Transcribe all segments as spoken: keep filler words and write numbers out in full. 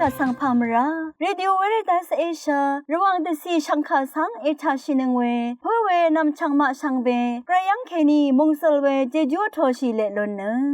Vsvng pà mvrá Radio Veritas Asia Rvwàng dvcì shvngkà svng ètaqshìnøng we pǿ we nv̀mchv̀ng maq shvngbe gvray yv́ng kèní mòngsøl we jejú vtoshì leq lunnøng.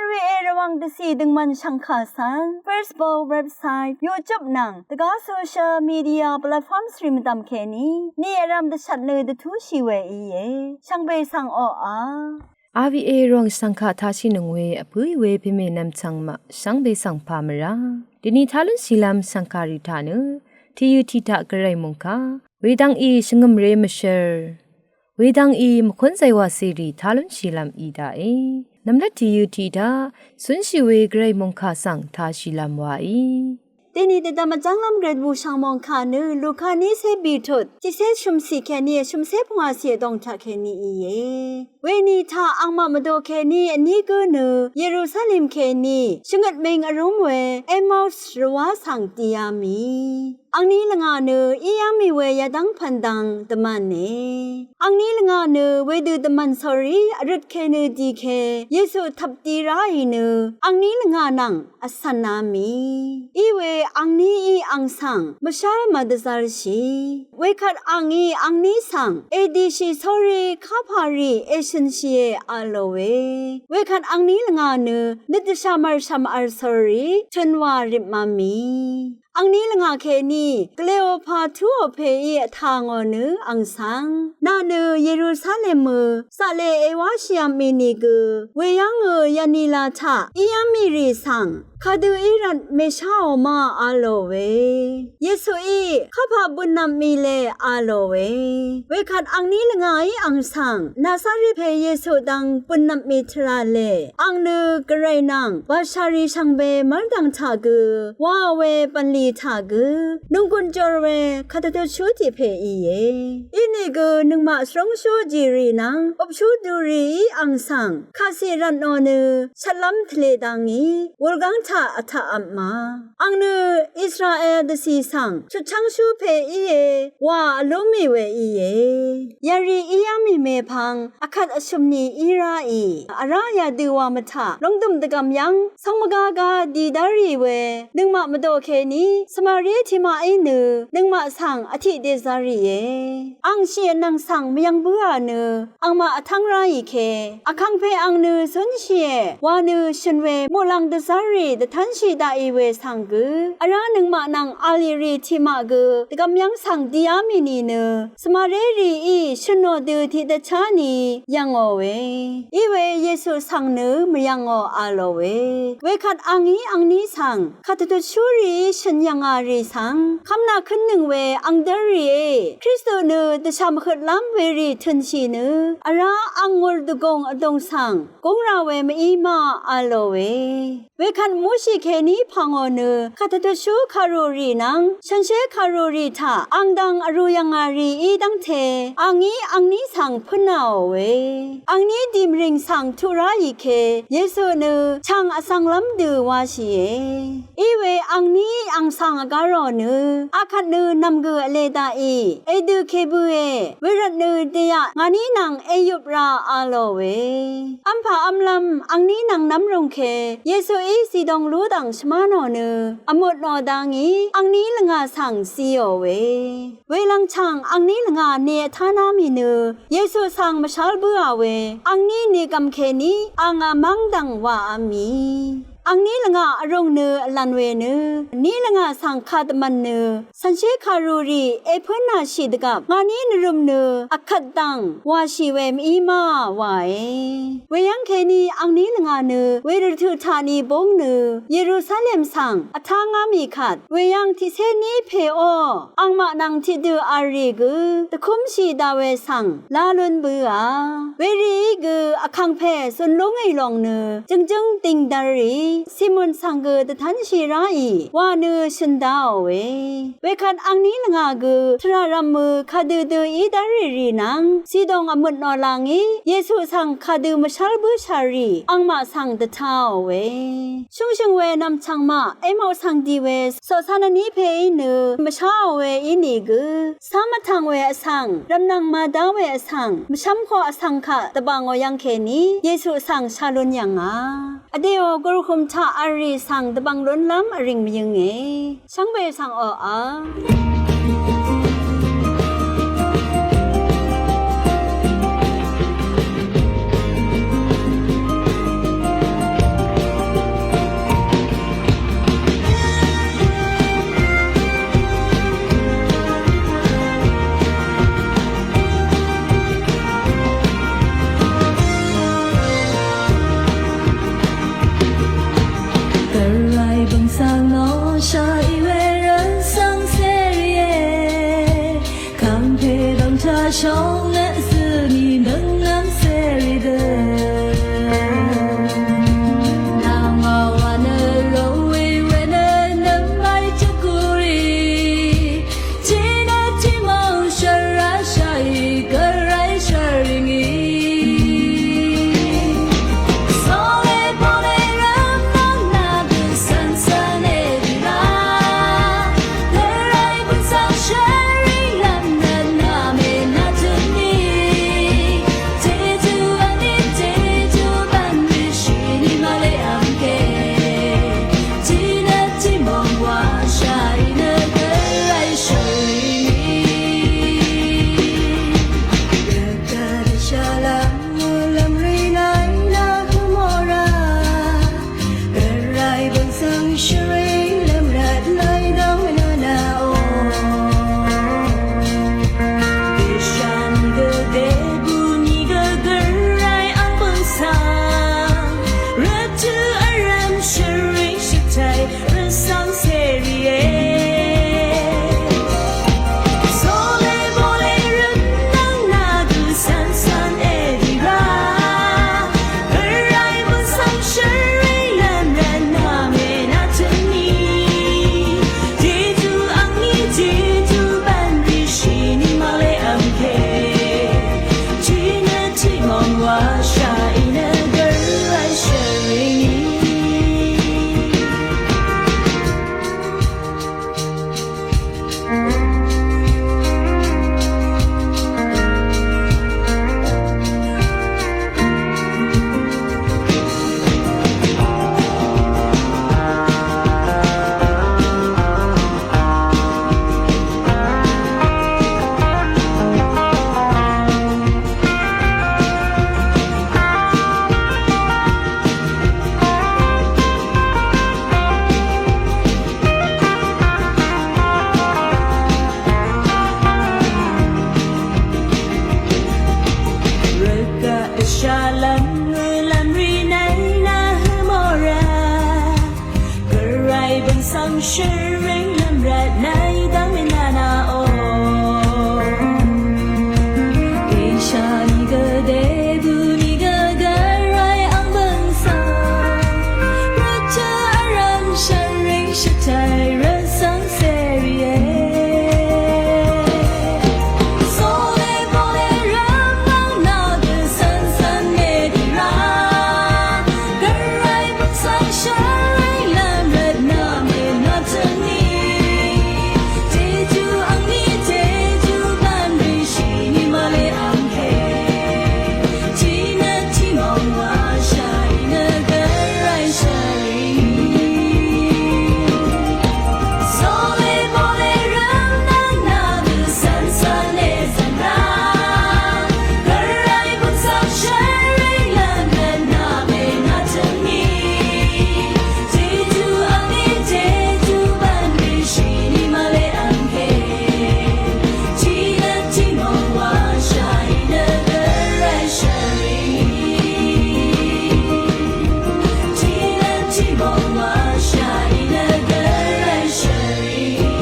R V A Rvwàng dvcì døngmvn shvngkà svng Facebook, website, YouTube nvng dvgá social media platforms rì mvdv̀m kèní ni vrv̄m dvshvt nø dvtúshì we íe. Shvngbe svng oqà R V A Rvwàng shv̀ngkà taqshìnøng we vpǿì we pèmè nv̀mchv̀ng maq shvngbe svng pà mvrá dvni tá lúnshìlv́m shv̀ngkàrì taq nø tìyø tiq taq gvray mòngkà wedvng í shvngø̀mré mvshvr wedvng í mvkún zaywà cèrì tá lúnshìlv́m í daqe. Nv̀mlat tìyø tiq taq cúnshì we gvray mòngkà svng taqshìlv́m waí. Dèni dvdvm vjv́nglv́m gvray bùshv̀ng mòngkà nø Luka ní cé bìtut tiqcé shø̀mcì kèní shø̀mcé pvngwàcì vdòng taq kèní íe. Weni taq angmaq mvdò kèní vní gǿ nø Yerusalem kèní shvngøt ming vrúm we Emaus rvwá svng dìá mì. Angní lvngà nø íá mì we yadv́ng pv̀n dang dvmv̀ne. Angní lvngà nø wedø dvmv̀n sórí vrøt kènø dìke Yesu tvp di ráì nø angní lvngà nvng vcv̀na mì. Iwe angníí ang svng mvshál màdvzv́rshì. Wekvt angí angní svng èdìshì sórí kapà rì èshø̀nshìe a lòe. Wekvt angní lvngà nø nøt dvshà mv̀rshv̀m v̄l sórí tø̄n wà ripmá mì. Angní lvngà kèní Kleopa túò pèí vtà ngò nø ang svng, nà nø Yerusalem mø zaqle èwáshìvm mì nìgø weyv́ngø yanila taq ív́m mì rì svng kadø í rvt mèsháò ma a lòe. Yesuí kapaq bø̀nnvp mì le a lòe. Wekvt angní lvngàí ang svng Nazari pè Yesu dang bø̀nnvp mì tvrà le. Ang nø gvray nvng bàshàrì shvngbe mv́rdv̀ng taq gø wàò we bv̀nlì taq gø nònggùn jor we kàdvtutshú tiq pè íe. Inìgø nøngmaq svrúngshú jìrì nvng upshú durií ang svng kàciq rvtnò nø shvtlv́m tvlē dá ngí wulgáng taq vtaqvp ma. Ang nø Israel dvcì svng chutchv́ngshú pè íe wa vlú mì we íe. Yarì ív́m mì mèpvng vkvt vshø̀m ni í ráì vrá yadø wa mvtaq lungdø̀m dvgv̀m yv́ng cv́ng mvgágá di dv́rì we nøngmaq mvdò kèní Samari tiqmaqí nø nøngmaq svng vtiq dèzv̄rìe. Ang shì vnvng svng mvyv̄ng bǿà nø angmaq vtv́ng ráì ke vkàngpè ang nø zúnshìe wa nø shø̀n we muqlàng dvzv́rrì dvtv́nshì daqì we svng gø vrá nøngmaq nvng alìrì tiqmaq gø dvgvm yv́ng svng dìá mì nìnø svmaré rìí shø̀nò dø tiqdvchá ni yv̀ngòe. Iwe Yesu svng nø mvyv̀ngò a lòe. Wekvt angí angní svng kàdvtutshúrìí shø̀n yv̀ngà rì svng kv́mnakǿnnøng we ang dv́rrìé Kristu nø dvshà mvhøtlv́m werì tø̀nshì nø vrá ang ngùr dvgùng vdùng svng gúng ra we mv-í ma a lòe. Wekvt múshì kèní pv̀ngò nø kàdvtutshú kàrùrì nvng shànshér kàrùrì taq ang dvng vrū yv̀ngà rìí dv́ngte angí angní svng pǿnāòe. Angní dìmvrìng svng tuq ráì ke Yesu nø chàng vsvnglv́m dø wáshìe. Iwe angní ang svng vgá rò nø akvt nø nv̀m gø vle daqì èdø ke bøe. Wervt nø dèyaq ngàní nvng èyup ra a lòe. V́mpà v́mlv́m angní nvng nv́mrùng ke Yesuí zìdong lúdv̀ng shvmá nò nø vmut nò dá ngí angní lvngà svng ziòe. Welvng chàng angní lvngà ne vtáná mì nø Yesu svng mvshál bǿà we angní nìgv̀m kèní ang vmv́ng dv̀ng wàá mì. Angní lvngà vrùng nø vlv̄n we nø ní lvngà svng kadvmv̄n nø shànshér kàrùrì èpǿnàshì dvgvp ngàní nvrø̀m nø vkvt dv̀ng wàshì we mv-í ma wàe. Weyv́ng kèní angní lvngà nø wervtøq taq ni búng nø Yerusalem svng vtá ngá mì kvt weyv́ng tiqcé ní pèó angmaq nvng tiqdø v̄l rì gø dvkúmshì daq we svng lá lún bǿà. Werìí gø vkàngpè zun lúngì lòng nø jø̀ngjǿng dìngdv̄l rì Simon svng gø dvtv́nshì ráì wa nø shø̀n dáòe. Wekvt angní lvngà gø tvrà rv̄mø kadø dø í dv́rrì rì nvng zìdòng vmøt nò lv̄ngí Yesu svng kadø mvshv́l bǿshàrì angmaq svng dvtāòe. Shúngshø̀ng we nv̀mchv̀ng maq Emaus svng dì we coqcv́n vní pèí nø mvsháò we ínìgø cám vtv̀ng we vsvng rv̀mnv̀ng màdá we vsvng mvshv́mkoq vsvng kaq dvbà ngò yv́ng kèní Yesu svng shá lún yv̀ngà. Vdèò gurhøm Taq v̄l rì svng dvbvng lúnlv́m vríng mvyǿngì. Shvngbe svng oqà. Gvray bø̀ng svng nò shà í we rvn svng cèrìe. Kàngpè bv̀ng taq shóng nø zø̀ nì døng nvng cèrì dø. Nà ngà wà nø rò we we nø nø mvmay chøk gùrì. Tiq nø tiq mòng shvra shàì Gvray shvri ngì. Sole bole rvmvng nà gø svn svn èdira. Gvray bø̀n svng shvri lvmrvt nà mè nà tøni. Jeju vní jeju bv̀n rì shì nì mvlé vmke. Tiq nø tiq mòng wa shàì nø Gvray shvri ngì. Rvgaq dvshalv́m mø̀lv́m rì nàí nà Gomora. Gvray bø̀n svng shvring lv́m rvt lv́y dv́ng nvnà o. Dvshan gø dvbù nì gø Gvray ang bø̀n svng. Rvtø̀ vrv̀m shvring shvtay rvsvng cèrìe. Sole bole røn nvng nà gø svn svn èdira. Gvray bø̀n svng shvri lvmrvt nà mè nà tøni. Jeju angní jeju bv̀n rì shì nì mvlé vmke. Tiq nø tiq mòng wa shàì nø Gvray shvri ngì. Rvgaq dvshalv́m mø̀lv́m rì nàí nà Gomora. Gvray bø̀n svng shvring lvmrvt nàí dv́ng mè nvnà o. Íshà nì gø dvbù nì gø Gvray ang bø̀n svng. Rvtø̀ vrv̀m shvring shvtay rvsvng cèrìe. Sole bole rvmvng nà gø svn svn èdira. Gvray bø̀n svng shvring lvmrvt nà mè nà tøni. Jeju angní jeju bv̀n rì shì nì mvlé vmke. Tiq nø tiq mòng wa shàì nø Gvray shvri ngì. Sole bole rvmvng nà gø svn svn èzv̀nra. Gvray bø̀n svng shvring lvmrvt nà mè nà tøni. Jeju angní jeju bv̀n rì shì nì mvlé vmke. Tiq nø tiq mòng wa shàì nø Gvray shvri ngì. Tiq nø tiq mòng wa shàì nø Gvray shvri ngì.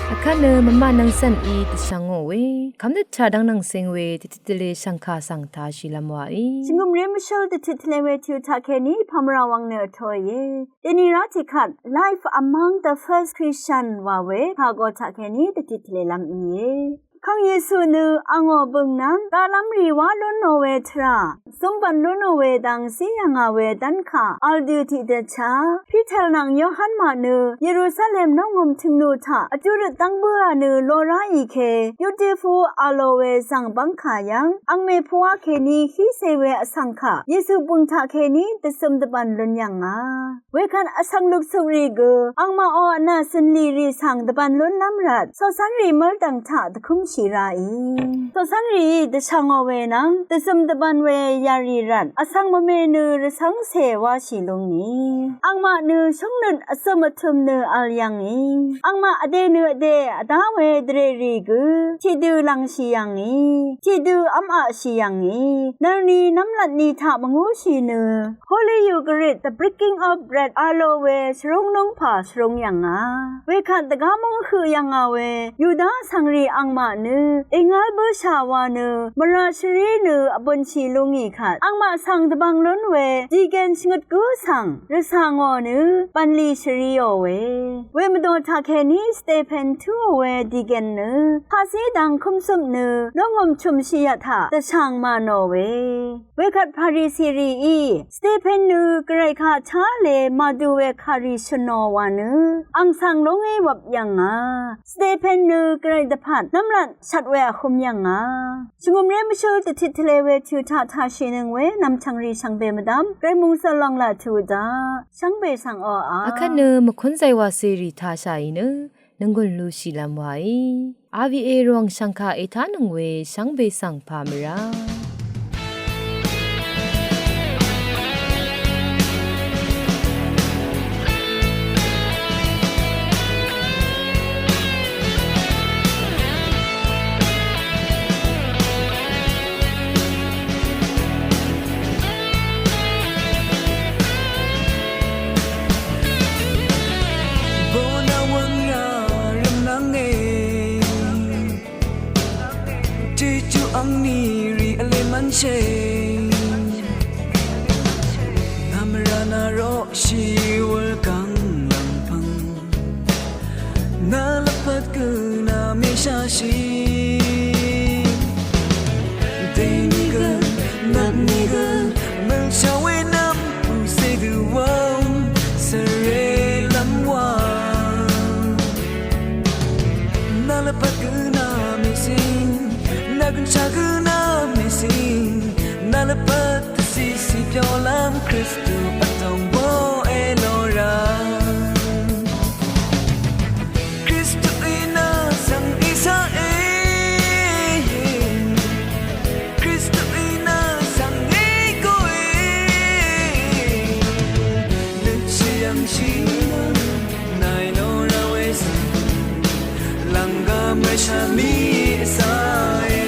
Vkvt nø mvmà nvng zv̀n í dvshvngò we. Kv́mnøt taq dv́ng nvng seng we dvtit dvle shv̀ngkà svng tashìlv́m wàí. Shvngø̀mré mvshǿl dvtit tvle we tvyù taqkèní pàmvrà wvng nø vtoìe. Dèni rá tiqkvt Life Among the First Christian wà we kàgø taqkèní dvtit tvlelv́m íe. Vkàng Yesu nø angò bø̀ng nvng daqlv́m rì wá lúnò we tvrà zúmbv̀n lúnò we dang zí yv̀ngà we dv́nkà v̄l dø tiqdvchá Piter nvng Yohan maq nø Yerusalem nóngø̀m tø̀mnu taq vjúrøt dv́ng bǿà nø lo ráì ke Yudefú a lo we zv̀ng bv́ngkà yv́ng angmè puá kèní hícè we vsvng kaq Yesu bø̀ng taq kèní dvzøm dvbv̀n lún yv̀ngà. Wekvt vsvng luksukrì gø angmaqò vnà zø̀nlì rì svng dvbv̀n lúnlv́m rvt coqcv́nrì mv́rdv̀ng taq dvkǿmshì raì. Coqcv́nrìí dvshvngò we nvng dvzøm dvbv̀n we yarì rvt vsvng mvme nø rvcv́ngcè wáshì lúngì. Angmaq nø shóngnøt vzø̀m vtø̀m nø v̄l yv̀ngì. Angmaq vdè nø vdè vdá we dvrèrì gø tiqdø lv̀ngshì yv̀ngì. Tiqdø v́m aqshì yv̀ngì. Nv̀rni nv́mlatni taq mvngúshì nø Holy Eucharist, the breaking of bread a lo we shvrúng núngpà shvrúng yv̀ngà. Wekvt dvgá móng høq yv̀ngà we Yuda vsvngrì angmaq nø èngv́l bǿshà wa nø mvrà shvrí nø vbø̀nshì lúngì kvt angmaq svng dvbvng lún we dìgèn shvngøt gǿ svng rvcà ngò nø bv̀nlì shvríò we. Wemvdò taqkèní Stepen tǿò we dìgèn nø paqzí dang kǿmzøp nø lóngø̀m chø̀mshì yvt taq dvshàng mà nò we. Wekvt Parisirìí Stepen nø Gvray kaq tá le màdu we kàrì shø̀nò wa nø ang svng lóngí wvp yv̀ngà. Stepen nø Gvray dvpvt nv́mlat shvt we vhø̄m yv̀ngà. Shvngø̀mré mvshǿl dvtit tvlē we tø̀ taq taqshìnøng we nv̀mchv̀ngrì shvngbe mvdv́m Gvray mòngsv̀l lòng laq tuq daq shvngbe svng oqà. Akvt nø mvkúnzay wacèrì taqshàì nø nònggùn lushìlv́m waí. R V A Rvwàng shv̀ngkà ètánøng we shvngbe svng pà mvrá. Bø̀nà wvng rà rvmnv́nge. Jejú angnì rì vlē mv́nshè. Nà mvrà nà roqshì wur gv̀ng lv̀ngpv̀ng. Nà lvpat gø nà mèsháshì. Dèní gø, nvpní gø, mv̀ngshà we nv̀m pùcè dø wv́ng, svre lv́m wa. Nà lvpat gø nà mèsìn, nà gønshà gø nà mèsìn, nà lvpat dvcìcì pyoqlv́m Kristu vtòng bóe lora. Kristuí nà svng ìsaqe. Kristuí nà svng ègóe. Lutshì yv̀ngshì nàì lora we svng lv̀nggvm rvshv̀mí èsaqe.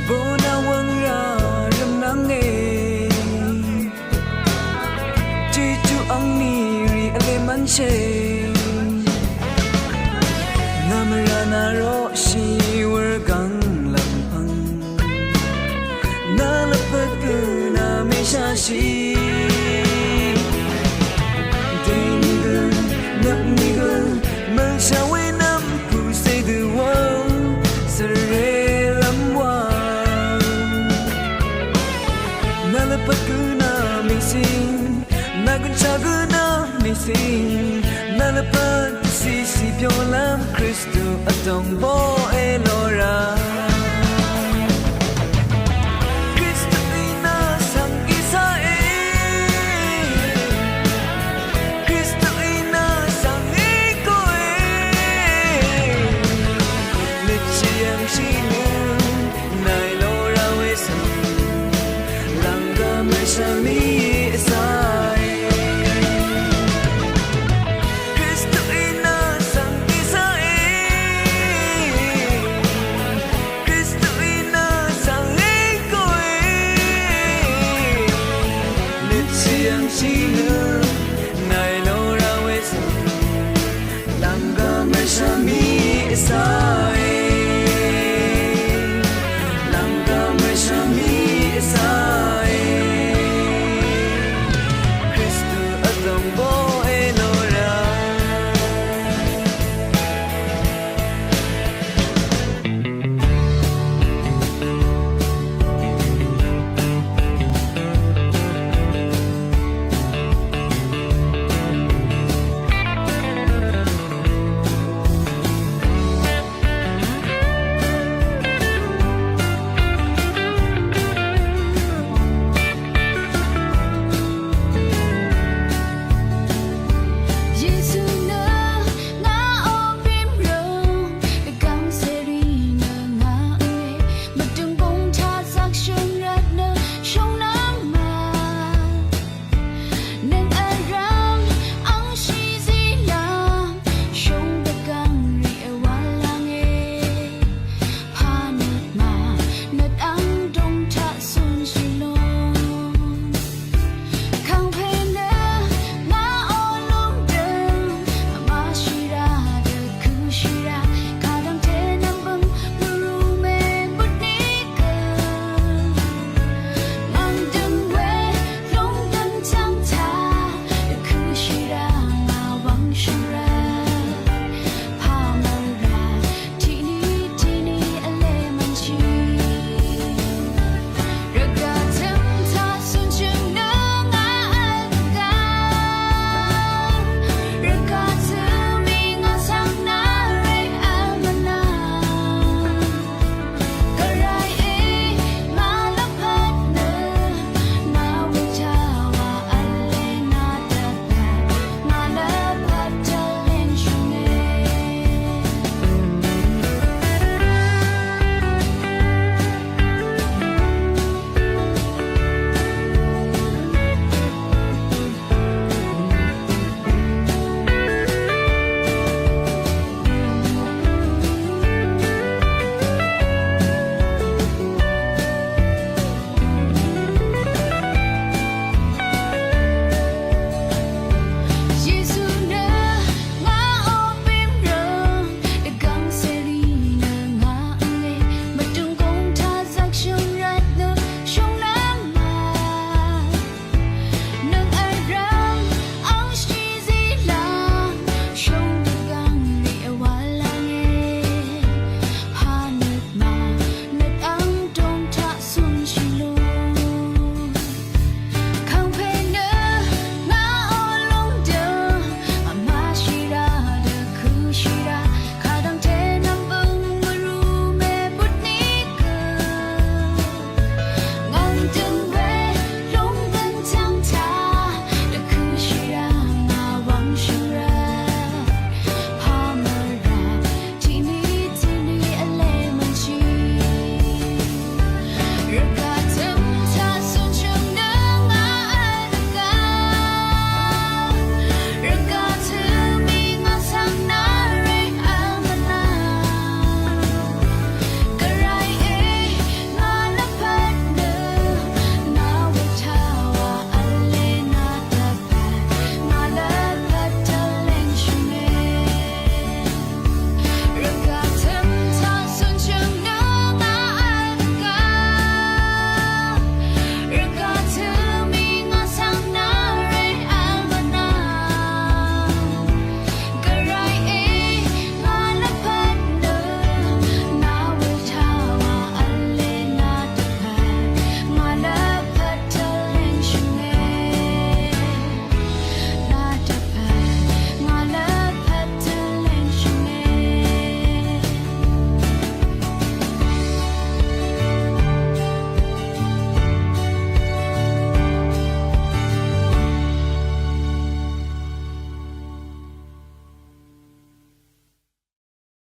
Bø̀nà wvng rà rvmnv́nge. Jejú angnì rì vlē mv́nshè. Nà mvrà nà roqshì wur gv̀ng lv̀ngpv̀ng. Nà lvpat gø nà mèsháshì. Dèní gø, nvpní gø, mv̀ngshà we nv̀m pùcè dø wv́ng, svre lv́m wa. Nà lvpat gø nà mèsìn, nà gønshà gø nà mèsìn, nà lvpat dvcìcì pyoqlv́m Kristu vtòng bóe lora. Kristuí nà svng ìsaqe. Kristuí nà svng ègóe. Lutshì yv̀ngshì nø nàì lora we svng lv̀nggvm rvshv̀mí èsaqe. Kristuí nà svng ìsaqe. yv̀ngshì nø nàì lò rà we svng lv̀ng gø mèshvmì vsv̀e.